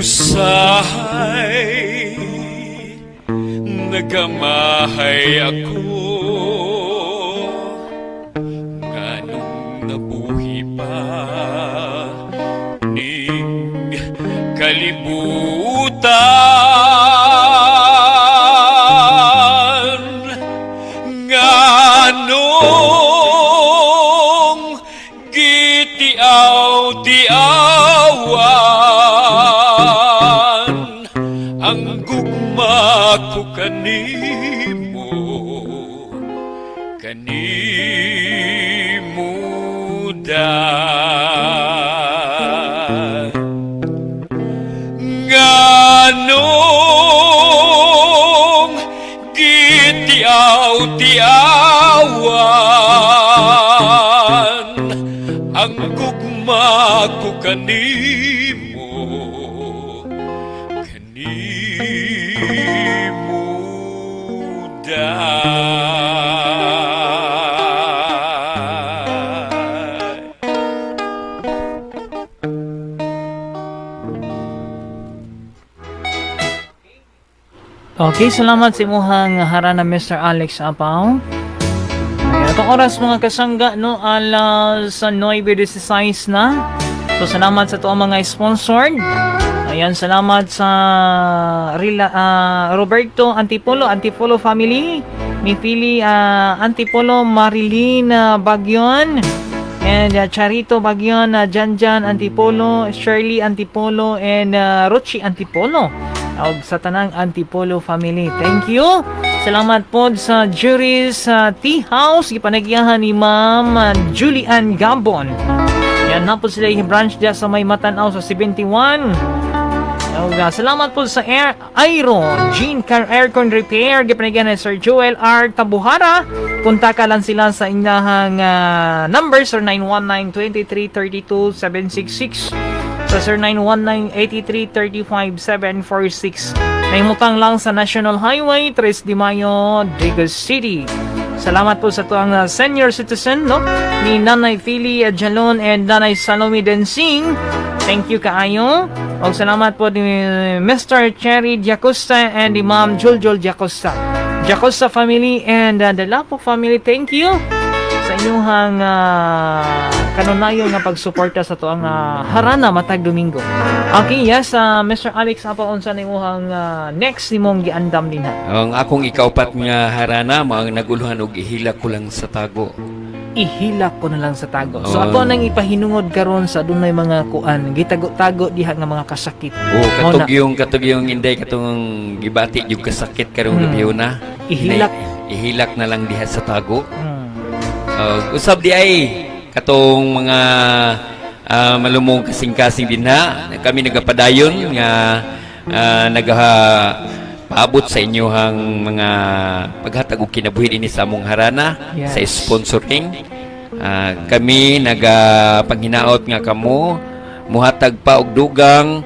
Usahay nagamahay ako nganong nabuhi pa ning kalibutan, nganong gitiaw-tiawan ang gugma ko kanimo, kanimo da, nganong gitiaw-tiawan ang gugma ko kanimo, kanimo da. Okay, salamat sa imuhang harana, Mr. Alex Apaw. Ayan, atong oras, mga kasangga, no, alas 9:16 na. So salamat sa tuang mga sponsored. Ayan, salamat sa Roberto Antipolo, Antipolo family, ni Philly Antipolo, Marilyn Bagyon, and Charito Bagyon, Janjan Antipolo, Shirley Antipolo, and Rochi Antipolo. Og sa tanang Antipolo family. Thank you. Salamat po sa Jury's Tea House, gipanagyahan ni Ma'am Julian Gabon. Yan na po sila yung branch dyan sa may Matanaw sa 71. Og salamat po sa Air Airo Jean Car Aircon Repair, gipanagyahan ni Sir Joel R. Tabuhara. Kontakta lang sila sa inyahang number 0919 23 32 766 sa 0919 83 35 746. Nahimutang lang sa National Highway, 3 de Mayo, Digos City. Salamat po sa tuang senior citizen, no, ni Nanay Philly Jalon and Nanay Salome Densing. Thank you kaayo. Og salamat po ni Mr. Cherry Diacosta and ni Ma'am Juljul Diacosta. Diacosta family and the Lapo family, thank you sa inyong kanunayon nga pagsuporta sa tuang harana matag Domingo. Okay, yes, Mr. Alex, apa unsa na imong next nimong giandam dinha? Ang akong ikaupat nga harana, mga naguluhan og "Ihilak ko lang sa tago." "Ihilak ko na lang sa tago." So Oh. ato nang ipahinungod karon sa dunay mga kuan, gitago-tago diha nga mga kasakit. O katog yung Inday, katong gibati yung kasakit karong gabi na. Ihilak. Ihilak na lang diha sa tago. Usab di ay katong mga malumong kasing-kasing dinha kami nagapadayon nga nagaha paabot sa inyong mga paghatag og kinabuhi dinhi sa among harana sa sponsoring. Kami nagapanghinaot nga kamo muhatag pa og dugang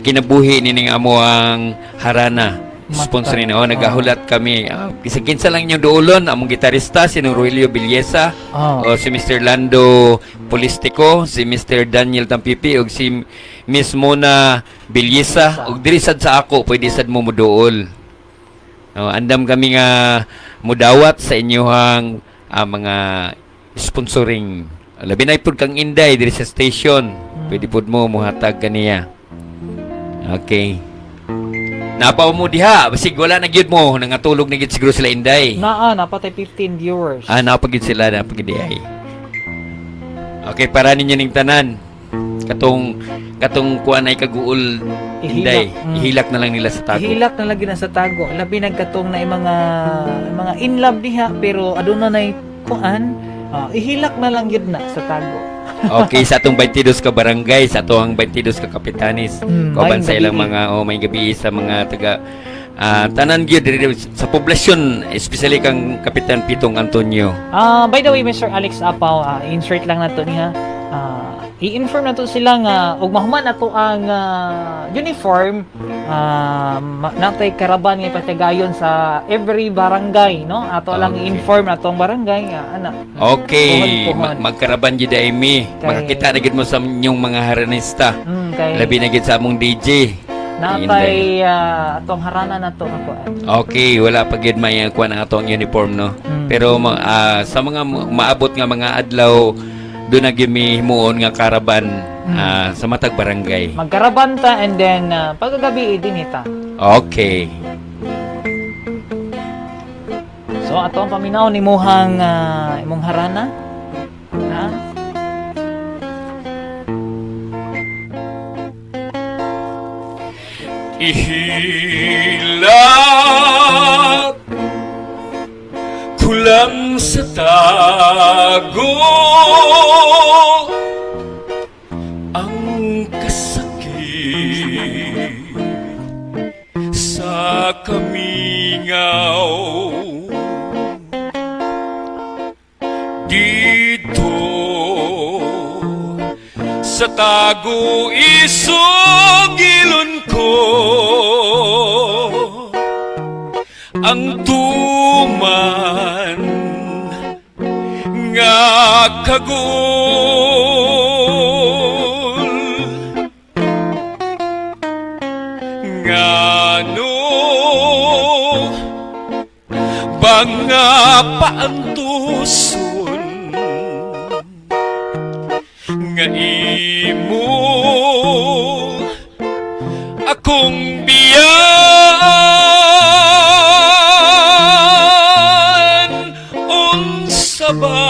kinabuhi nining among harana sponsoring. Oh, nagahulat kami. Bisag kinsa lang inyong duolon, among gitarista si Rogelio Villesa o si Mr. Lando Polistico, si Mr. Daniel Tampipi ug si Miss Mona Villesa, ug diri sad sa ako pwede sad mo muduol. Oh, andam kami nga mudawat sa inyong mga sponsoring. Labi na pud kang Inday diri sa station. Pwede pud mo muhatag kaniya. Okay. Napaw mo diha, basig wala na gyud mo, nangatulog na gyud siguro sila, Inday. Naa, napatay 15 viewers. Ah, napagid sila, napagid di ay. Okay, para ninyo ning tanan. Katong kuan ay kaguol, Inday. Ihilak. Ihilak na lang nila sa tago. Ihilak na lagi na sa tago. Labi nagkatong na yung mga in love diha pero aduna nay kuan, ihilak na lang yun na sa tago. Okay, sa atong 22 ka barangay, sa atong 22 ka kapitanis. Kauban Maayong sa ilang gabi. Mga oh, may gabi sa mga taga tanan gyud diri sa poblasyon, especially kang Kapitan Pitong Antonio. By the way, Mr. Alex Apaw, insert lang nato niya. I-inform nato sila nga ug mahuman nato ang uniform, natay karaban nga ipatagayon sa every barangay, no? Ato lang i-inform nato ang barangay nga ana. Okay, Puhon, puhon. magkaraban gyud ay mi. Kay Makakita na gyud mo sa inyong mga haranista. kay Labi na gid sa among DJ. Napay atong harana na to ako. Okay, wala pa gid may kuan ang atong uniform, no. Pero sa mga maabot nga mga adlaw, doon na gyud mi himuon nga caravan sa matag barangay. Magkaraban ta and then pagkagabi din ita. Okay. So ato ang paminaw ni muhang imong harana. Ha? Ihilak kulang sa tago ang kasakit sa kamingaw dito sa tago, isugilon ko ang tuman nga kagul. Ngano ba nga paantuson nga imo akong biyan? Unsa ba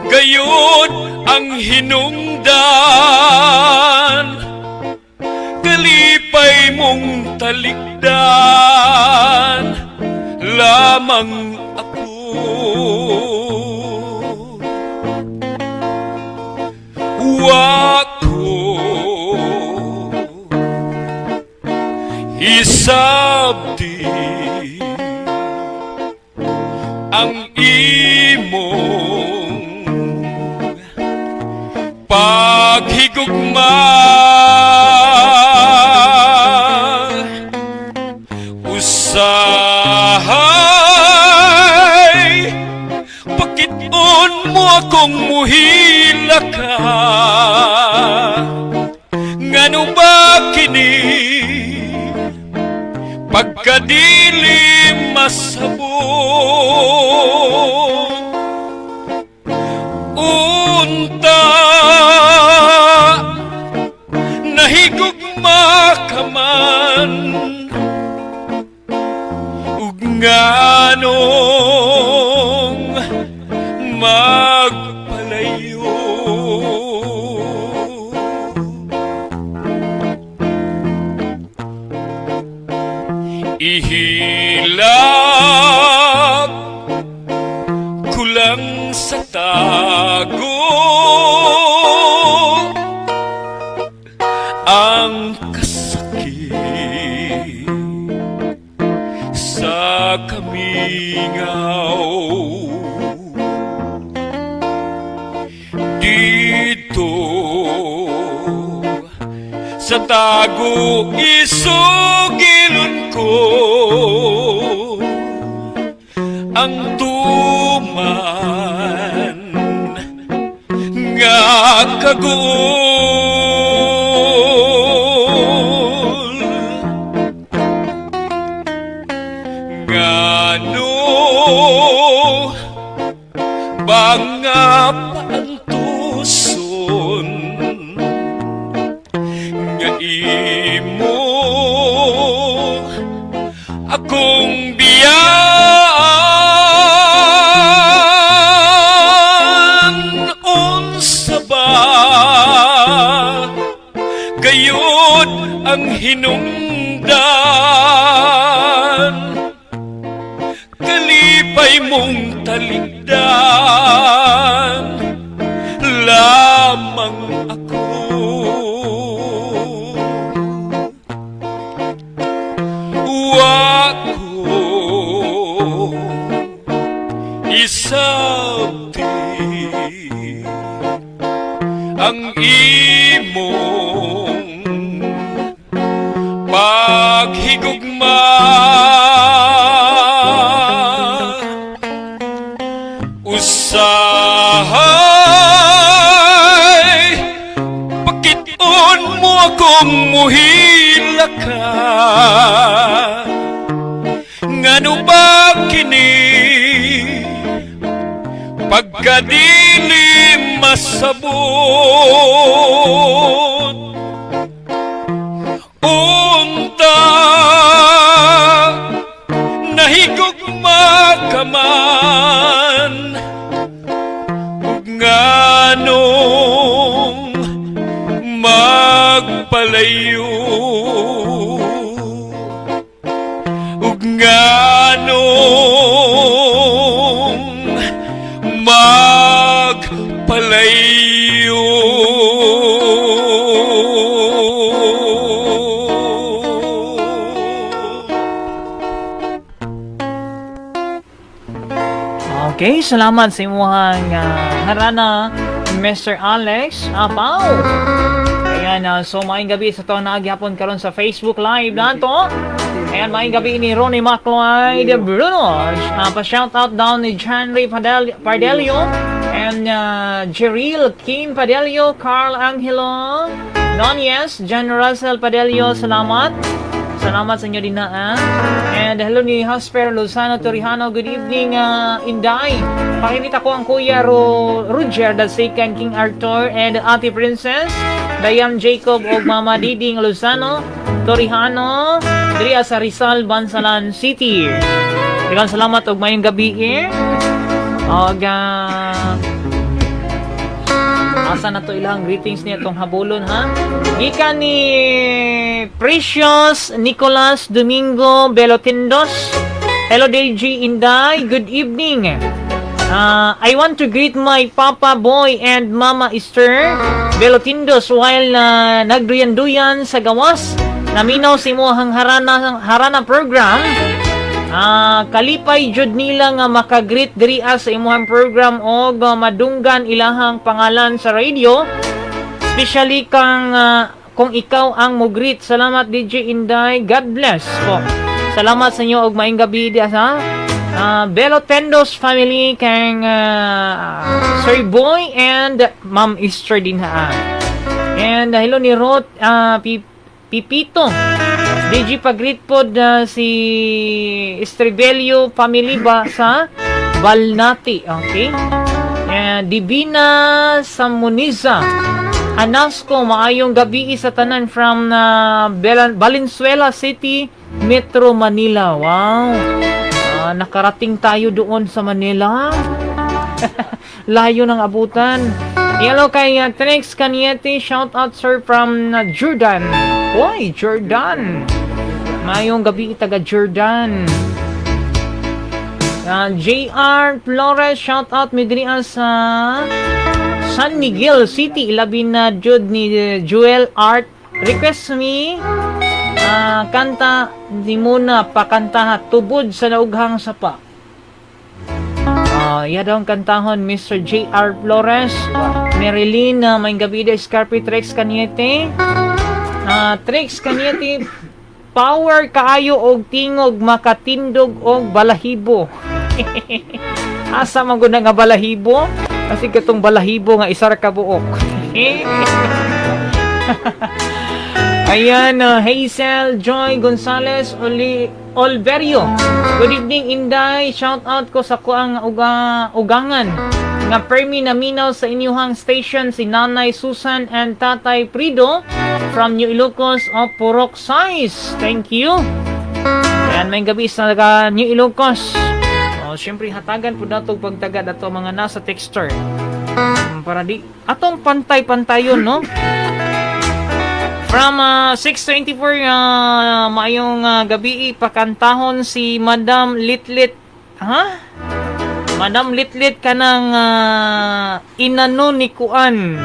gayud ang hinungdan, kalipay mong talikdan lamang ako? Wa ko isabti ang imong paghigugma. Usahay pakit-on mo akong muhila ka. Ngano ba kini pagkadili masabot? Unta nahigugma ka man, ug nganong magpalayo? Ihilak kulang sa tago ang kasakit sa kamingaw dito sa tago, isugilon ko ang tuman nga kagul. Ngano ba nga paantuson nga imo akong biyan? Unsa ba gayud ang hinungdan, kalipay mong talikdan lamang ako? Wa ko isabti ang imong paghigugma. Usahay Nganong muhilak ka? Ngano ba kini pagkadili masabot? Unta nahigugma ka man, ug nganong magpalayo, ug nganong magpalayo? Okay, salamat sa imuhang harana, Mr. Alex Apaw. Ayan, so maayong gabi sa to naghapon karon sa Facebook Live nato. Ayan, maayong gabi ni Ronnie McLeod Bruno. Pa-shoutout down ni Janry Pardelio and Jeril Kim Padelio, Carl Angelo, Nonyes, John Russell Padelio, salamat. Salamat sa inyo din na, ah. And hello ni Hasper Lozano Torijano. Good evening, Inday. Pakingit ako ang Kuya Roger the Second, King Arthur and Ate Princess, Dayan Jacob og Mama Diding Lozano Torijano diri sa Rizal, Bansalan City. Daghang salamat og maayong gabi eh. Og asa na to ilang greetings niya tong habulon, ha? Gikan ni Precious Nicolas Domingo Belotindos. Hello, DJ Inday, good evening. I want to greet my Papa Boy and Mama Esther Belotindos while nagduyan-duyan sa gawas. Naminaw si imuhang harana program. Kalipay jud nila nga makagreet diri sa imuhang program og madunggan ilahang pangalan sa radio. Especially kang kung ikaw ang mo-greet. Salamat, DJ Inday. God bless po. Salamat sa inyo og maayong gabi di sa Belo Tendos family kang Sir Boy and Ma'am Esther din ha. And hello ni Ruth Pipito. DJ, pag-greet pod si Estribelio family ba sa Balnati. Okay? And Divina Samuniza. Anasco, maayong gabi sa tanan from Valenzuela City, Metro Manila. Wow. Nakarating tayo doon sa Manila. Layo ng abutan. Hello kay Trex Caniete, shout out, sir, from Jordan. Hoy, Jordan. Maayong gabi, taga Jordan. JR Flores, shout out mi diri sa San Miguel City, ilabi na jud ni Joel Art. Request me kanta ni muna pakantaha "Tubod sa Naughang Sapa". Ya daw ang kantahon, Mr. J.R. Flores. Marilyn, maayong gabi da, Scarpy Trex Caniete. Trex Caniete, power kaayo og tingog, makatindog og balahibo. Asa man gud na nga balahibo? Kasi katong balahibo nga isa ra ka buok. Ayan, Hazel Joy Gonzalez Oli Olverio. Good evening, Inday. Shout out ko sa kuang ugangan nga permi naminaw sa inyuhang station, si Nanay Susan and Tatay Prido from New Ilocos of Purok Size. Thank you. Ayan, maayong gabi sa taga New Ilocos. Oh, syempre hatagan po nato pagtagad ato mga nasa texter. Para di atong pantay-pantayon, no? From 6:24, maayong gabi, pakantahon si Madam Litlit. Ha? Madam Litlit kanang "Inano ni Kuan".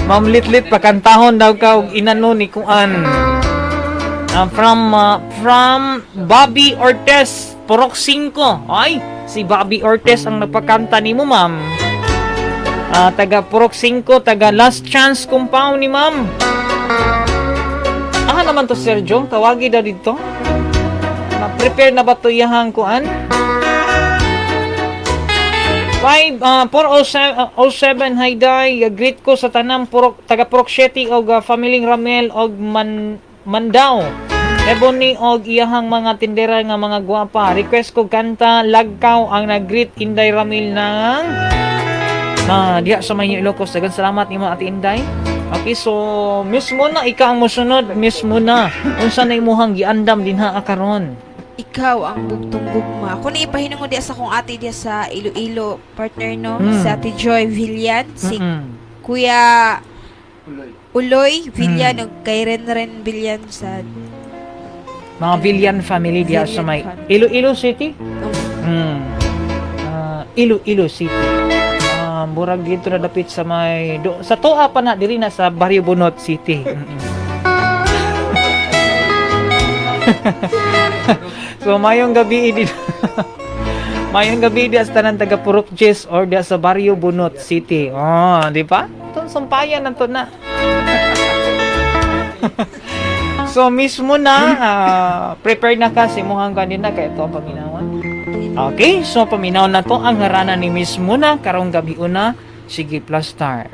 Ma'am Litlit, pakantahon daw ka og "Inano ni Kuan". From Bobby Ortez, Purok 5. Ay, si Bobby Ortez ang nagpakanta nimo, ma'am. Taga Purok 5, taga Last Chance Compound ni ma'am. Ah, naman to, Sir Jong, tawagi daw dito. Na-prepare na ba to iyahang kuan? 5 407 07, hi Day, greet ko sa tanang purok taga Purok 7 og family Ramel og Man Mandao. Ebony og iyahang mga tindera nga mga gwapa. Request ko kanta Lagkaw, ang nag-greet Inday Ramil ng na diha sa may Ilocos. Daghang salamat nimo, Ate Inday. Okay, so mismo na ikaw ang mosunod, mismo na. Unsa na imuhang giandam dinha karon? Ikaw ang bugtong gugma. Kung ipahinungod diya sa akong ate diya sa Iloilo, partner, no? Si Ate Joy Villan, si Kuya Uloy Villan, ug kay Renren Villan sa Mga Villan family diha sa may Villan family. Iloilo City. Ah, Iloilo City. Ah, murag dito na dapit sa may do, sa Toa pa na diri na sa Barrio Bunot City. So mayong gabi din. Mayong gabi di sa tanan taga Purok Jes or diha sa Barrio Bunot City. Oh, di ba? Itong sampayan nanto na. So mismo na prepare na ka sa imuhang kanina kay ito ang paminawan. Okay, so paminaw na to ang harana ni Miss Muna karong gabi una. Sige, plus star.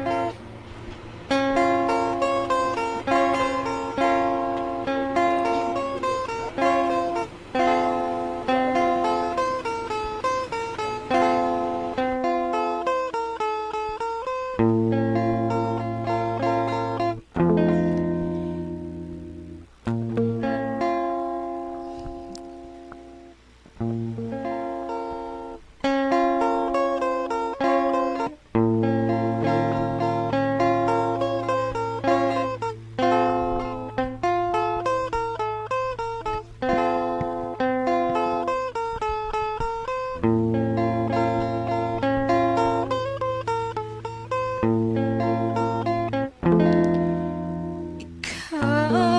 Ikaw.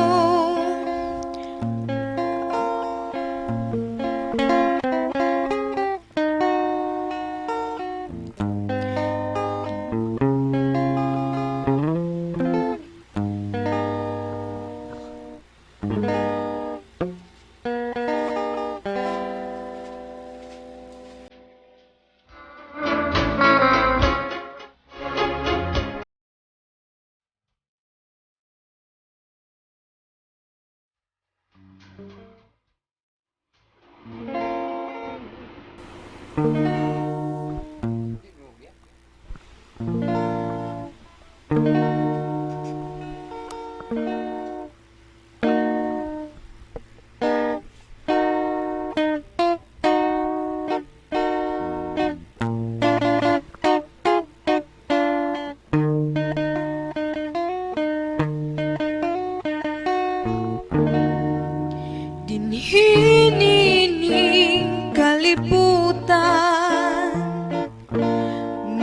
Dinhi nining kalibutan,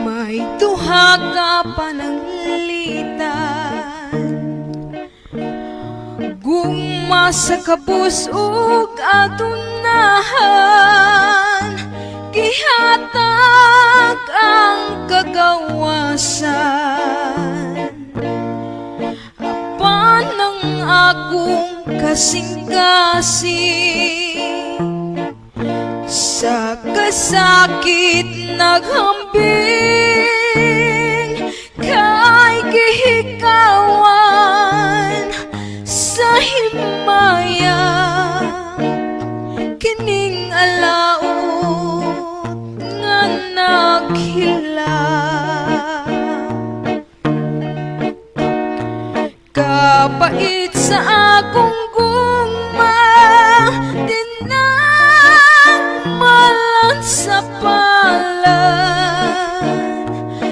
may duha ka pananglitan. Gugma sa kabus ug atunahan, gihatag ang kagawasan. Apan ang akong kasing-kasing sa kasakit naghambing, kay gihikawan sa himaya kining alaot nga naghilak. Kapait sa akong gugma, dinagmalan sa palad.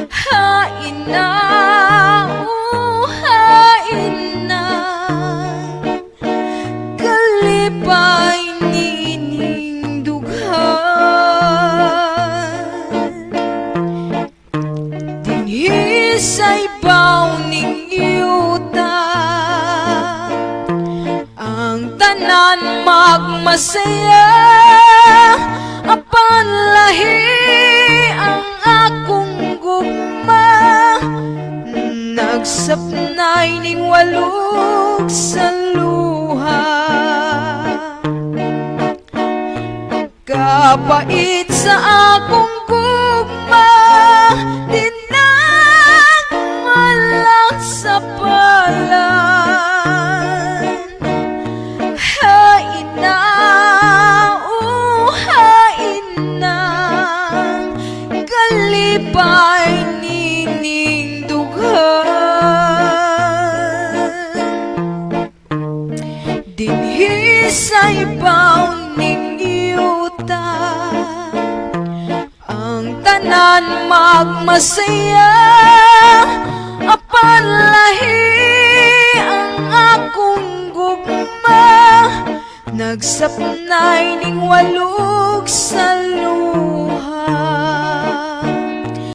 Hain na, oh, hain na, kalipay nining dughan. Dinhi sa ibaw ning yuta, ang tanan magmasaya, apan lahi ang akong gugma. Nagsapnay ning walog sa luha. Kapait sa akong gugma. Tanan magmasaya, apan lahi ang akong gugma. Nagsapnay ning walog sa